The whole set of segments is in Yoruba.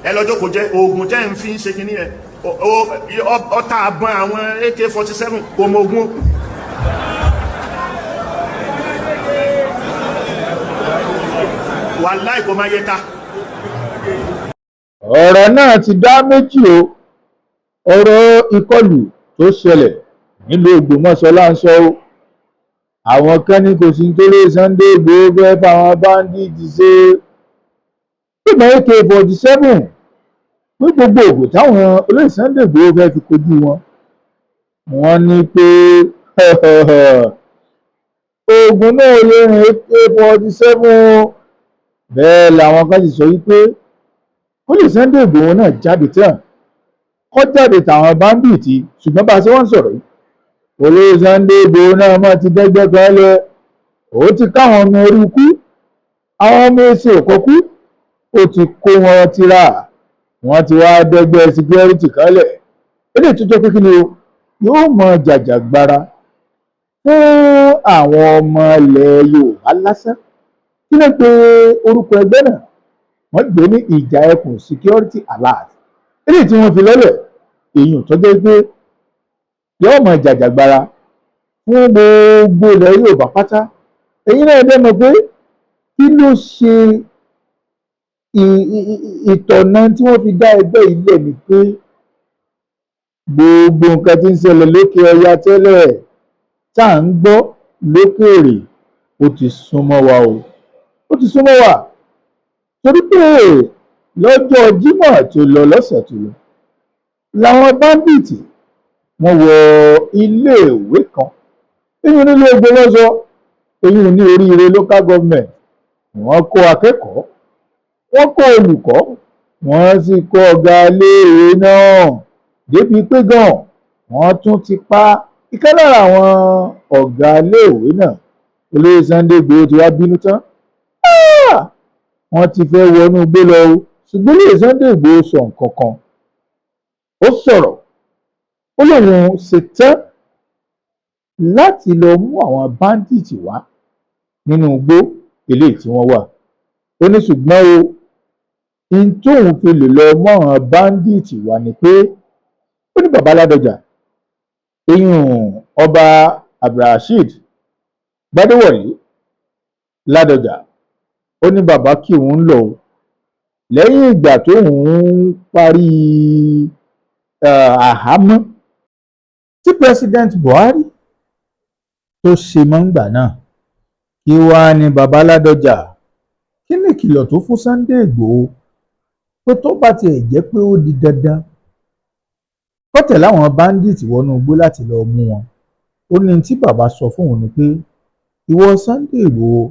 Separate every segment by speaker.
Speaker 1: Ẹ lọ jókòó jẹ́. Oògùn tẹ́ ń fi ń ṣe kínní ẹ, ọta àbọn àwọn AK-47 kò mọ ogun. Wàláì kò máa yẹ ta.
Speaker 2: Ọ̀rọ̀ náà ti dá méjì o. Ọ̀rọ̀ ìkọlù tó ṣẹlẹ̀ nílùú Ògbómọ̀ṣọ́ là ń sọ o. Àwọn kan ní kò sí nítorí Sunday Igboho fẹ́ fáwọn báńdíìtì ṣe ìmọ̀ AK-47, pé gbogbo ògùn táwọn olóyè Sunday Igboho fẹ́ fi kojú wọn, wọ́n ní pé oògùn náà lè rìn AK-47. Bẹ́ẹ̀ làwọn kan sì sọ wípé ó lè Sunday Igboho náà jáde tán, kó jáde táwọn báńdíìtì. Ṣùgbọ́n bá a ṣe wọ́n ń sọ̀rọ̀ yìí, olóyè Sunday Igboho náà mọ̀ ti dẹ́gbẹ́ kan lẹ̀, ó ti káwọn ọmọ orí kú, àwọn ọmọ ẹsẹ̀ òkọ́kú, ó ti kó wọn tira, wọ́n ti wá dẹ́gbẹ́ security kalẹ̀. Eléyìí tó jẹ́ pé kí ni o, yóò mọ jàjàgbara fún àwọn ọmọ ilẹ̀ Yorùbá lásán. Kí ló pe orúkọ ẹgbẹ́ náà? Wọ́n gbé ní Ìjà Ẹkùn Security Alert. Eléyìí tí wọ́n fi lọ́lẹ̀, èyí tó jẹ́ pé yóò mọ jàjàgbara fún gbogbo ilẹ̀ Yorùbá pátá. Ẹ̀yin náà dẹ́ mọ̀ pé kí ló ṣe ìtọ̀nà tí wọ́n fi dá ẹgbẹ́ ilẹ̀ ni pé gbogbo nǹkan tí ń ṣẹlẹ̀ lókè ọya tẹ́lẹ̀ tá à ń gbọ́ lókèèrè, ó ti súnmọ́ wa o, ó ti súnmọ́ wa, torí pé lọ́jọ́ Jímọ̀ tó lọ, lọ́sẹ̀ tó lọ, làwọn báńdíìtì wọ́n wọ iléèwé kan, èyí nílùú Ògbómọ̀ṣọ́, èyí ní Oríire Local Government. Wọ́n kó akẹ́kọ̀ọ́, wọ́n kó olùkọ́, wọ́n sì kó ọ̀gá iléèwé náà, débi pé gan wọ́n tún ti pa ìkan lára àwọn ọ̀gá iléèwé náà. Olóyè Sunday Igboho ti wá bínú tán. Wọ́n ti fẹ́ wọnú igbó lọ o. Ṣùgbọ́n olóyè Sunday Igboho sọ nǹkan kan, ó sọ̀rọ̀, ó lóun ṣetán láti lọ mú àwọn báńdíìtì wá nínú igbó eléyìí tí wọ́n wà. Ó ní ṣùgbọ́n o, n tóun fi lè lọ mú àwọn báńdíìtì wá ni pé, ó ní bàbá Ládọjà, eyín Ọba Abdulrasheed Gbadewọlé Ládọjà, ó ní bàbá kí òun lọ o lẹ́yìn ìgbà tóun parí àhámọ́ tí President Buhari tó ṣe mọ́ngbà náà. Kí wàá ní bàbá Ládọjà, kí ni ìkìlọ̀ tó fún Sunday Igboho pé tó bá tiẹ̀ jẹ́ pé ó di dandan kó tẹ̀lé àwọn báńdíìtì wọnú igbó láti lọ́ọ́ mú wọn? Ó ní tí bàbá sọ fóun ni pé, ìwọ Sunday Igboho,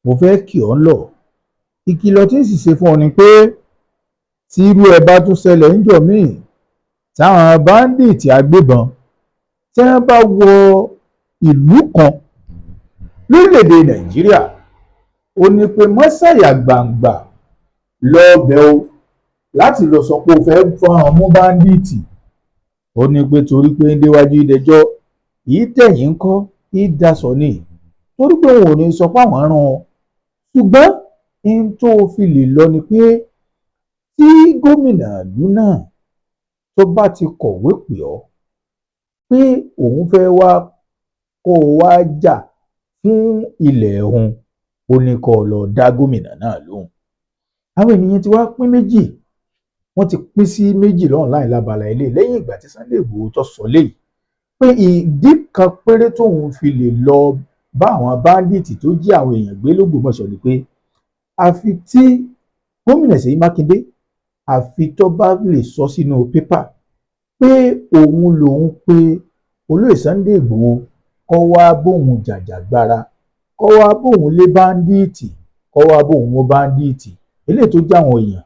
Speaker 2: mo fẹ́ kì ọ́ ńlọ, ìkìlọ̀ tí ń sì ṣe fún ọ ni pé tí irú ẹ̀ bá tún ṣẹlẹ̀ ńjọ́ míì, táwọn báńdíìtì agbébọn tí wọ́n bá wọ ìlú kan lórílẹ̀‐èdè Nàìjíríà, ó ní pé mọ́sàyà gbangba lọ́ọ̀bẹ̀ o láti lọ sọ pé o fẹ́ fọ́n mú báńdíìtì. Ó ní pé torí pé ń déwájú ìdẹjọ́ yìí tẹ̀yìn ń kọ́ ìdásọ ni, torí pé òun ò ní sọ pé àwọn rán ọ. Ṣùgbọ́n n tó fi lè lọ ni pé tí gómìnà ìlú náà tó bá ti kọ̀wé pè ọ́ pé òun fẹ́ wá kó o wá jà fún ilẹ̀ òun, ó ní kó o lọ dá gómìnà náà lóhùn. Àwọn ènìyàn ti wá pín méjì, wọ́n ti pín sí méjì lọ́rùn láì lábala ilé lẹ́yìn ìgbà tí Sunday Igboho tó sọ léyìí pé ìdí kan péré tóun fi lè lọ bá àwọn báńdíìtì tó jí àwọn èèyàn gbé lÓgbómọ̀ṣọ́ ni pé àfi tí gómìnà Ṣèyí Mákindé, àfi tó bá lè sọ sínú pépà pé òun lòun pé olóyè Sunday Igboho kó wá bóun jàjàgbara, kó wá bóun lé báńdíìtì, kó wá bóun mú báńdíìtì eléyìí tó já àwọn èèyàn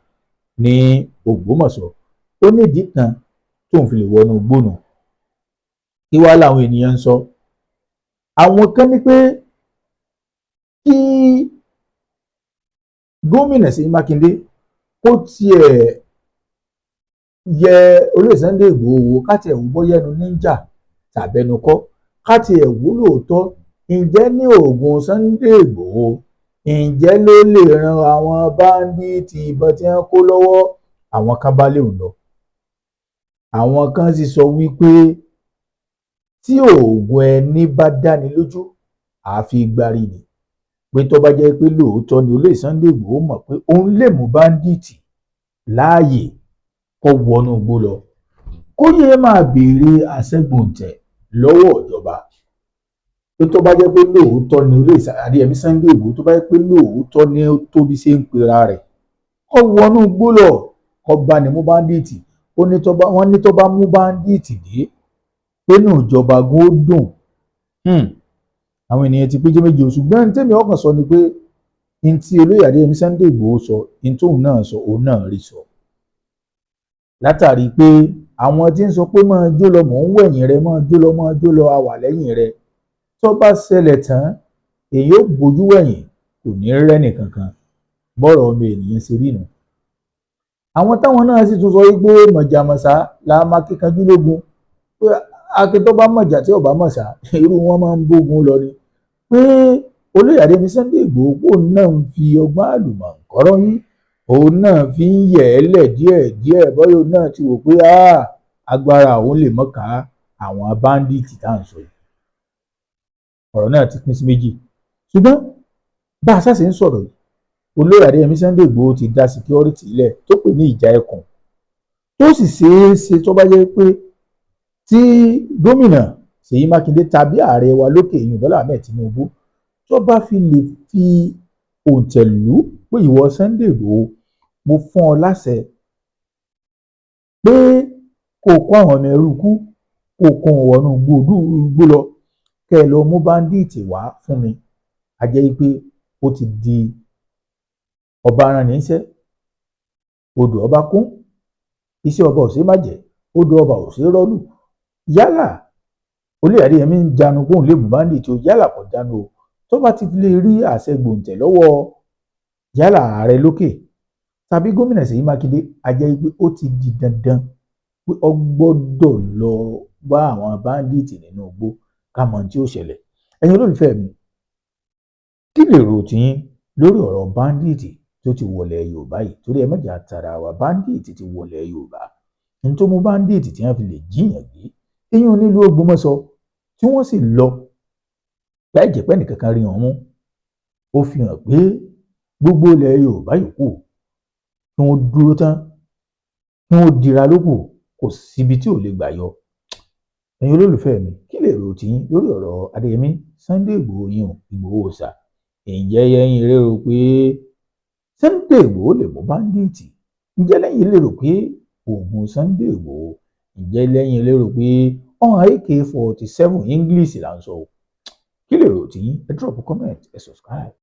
Speaker 2: ní Ògbómọ̀ṣọ́. Ó nídìí kan tóun fi lè wọnú gbónú. Kí wàá làwọn ènìyàn ń sọ? Àwọn kan ní pé kí gómìnà Ṣèyí Mákindé kó tiẹ̀ yẹ olóyè Sunday Igboho wò, ká tiẹ̀ wò bóyá ẹnu ní ń jà tàbẹnu kọ́, ká tiẹ̀ wò lóòótọ́, ǹjẹ́ ní oògùn Sunday Igboho, ǹjẹ́ ló lè ran àwọn báńdíìtì ìbọn tí wọ́n kó lọ́wọ́? Àwọn kan bá léwu lọ, àwọn kan sì sọ wípé tí oògùn ẹni bá dáni lójú, àáfi gbárí ni, pé tó bá jẹ́ pé lóòótọ́ ni olóyè Sunday Igboho mọ̀ pé òun lè mú bandit láàyè kó wọnú igbó lọ, kó yéé máa béèrè àṣẹgbòǹtẹ̀ lọ́wọ́ ìjọba, pé tó bá jẹ́ pé lóòótọ́ ni olóyè Adéyẹmí Sunday Igboho, tó bá jẹ́ pé lóòótọ́ ni ó tóbi ṣe ń pera rẹ̀, kó wọnú igbó lọ, kó bá ní mú bandit. Ó ní tó bá wọ́n ní tó bá mú bandit dé, pé nù ìjọba gan ó dùn. Àwọn ènìyàn ti péjọ méjì o, ṣùgbọ́n ní tèmi ọkàn sọ ni pé ní tí olóyè Adéyẹmí Sunday Igboho sọ, ní tóun náà sọ, òun náà rí sọ, látàrí pé àwọn tí ń sọ pé máa jó lọ, mò ń wẹ̀yìn rẹ, máa jó lọ, máa jó lọ, a wà lẹ́yìn rẹ, tó bá ṣẹlẹ̀ tán, èyí ò bójú wẹ̀yìn, kò ní rẹ́nì kankan. Bọ́rọ̀ ọmọ ènìyàn ṣe rí nù. Àwọn táwọn náà sì tún sọ wípé mọ̀jàmọ̀sá la máa kíkanjú lógun, pé akin tó bá mọ̀jà tí ò bá mọ̀sá, irú wọn máa ń bógun lọ ni, pé olóyè Adéyẹmí Sunday Igboho òun náà ń fi ọgbọ́n àlùmọ̀ǹkọ́rọ́ yín, òun náà fi ń yẹ̀ ẹ́ lẹ̀ díẹ̀ díẹ̀, bọ́yọ̀ òun náà ti wò pé agbára òun lè mọ̀ ká àwọn bandit tá à ń sọ yìí. Ọ̀rọ̀ náà ti pín sí méjì, ṣùgbọ́n bá a ṣàṣe ń sọ̀rọ̀ yìí, olóyè Adéyẹmí Sunday Igboho ti dá security lẹ̀ tó pè ní ìjà ẹkùn, tó sì ṣeé ṣe tó bá jẹ́ pé tí gómìnà Ṣèyí Mákindé tàbí ààrẹ wa lókè ìyún Bọ́lá Ahmed Tinubu tó bá fi lè fi òǹtẹ̀ lù pé ìwọ Sunday Igboho, mo fún ọ láṣẹ pé kó o kó àwọn ọmọ ẹrú kú, kó o kó wọn wọnú igbó lọ, kẹ́ ẹ lọ mú bandit wá fún mi, a jẹ́ pé ó ti di ọba arániṣẹ́, odò ọba kún, iṣẹ́ ọba ò ṣeé má jẹ́, odò ọba ò ṣeé rọ́lù. Yálà olóyè Adéyẹmí ń jánu kóun lè mú bandit o, yálà kò jánu o, tó bá ti fi lè rí àṣẹ gbòǹtẹ̀ lọ́wọ́ yálà ààrẹ lókè tàbí gómìnà Ṣèyí Mákindé, a jẹ́ pé ó ti di dandan pé ó gbọ́dọ̀ lọ bá àwọn bandit nínú igbó, ká mọ ohun tí ó ṣẹlẹ̀. Ẹ̀yin olólùfẹ́ mi, kí lèrò tiyín lórí ọ̀rọ̀ bandit tó ti wọlé Yorùbá yìí? Torí ẹ mọ̀jà tara wa, bandit ti wọlé Yorùbá. Ní tó mú bandit tí wọ́n fi lè jíyàn gbé eyín onílùú Ògbómọ̀ṣọ́ tí wọ́n sì lọ láì jẹ́ pé ẹnìkankan rí wọn mú, ó fi hàn pé gbogbo ilẹ̀ Yorùbá yòókù, kí wọ́n dúró tán, kí wọ́n dira lókù, kò síbi tí ò lè gbà yọ. Ẹ̀yin olólùfẹ́ mi, kí lèrò tiyín lórí ọ̀rọ̀ Adéyẹmí Sunday Igboho yìí o, Ìgbòho Òòṣà? Ǹjẹ́ ẹ̀yin lérò pé Sunday Igboho lè mú bandit? Ǹjẹ́ lẹ́yìn lérò pé oògùn Sunday Igboho? Ǹjẹ́ lẹ́yìn lérò pé ọ̀hún AK-47 English là ń sọ o? Kí lèrò tiyín? Ẹ drop comment, ẹ subscribe.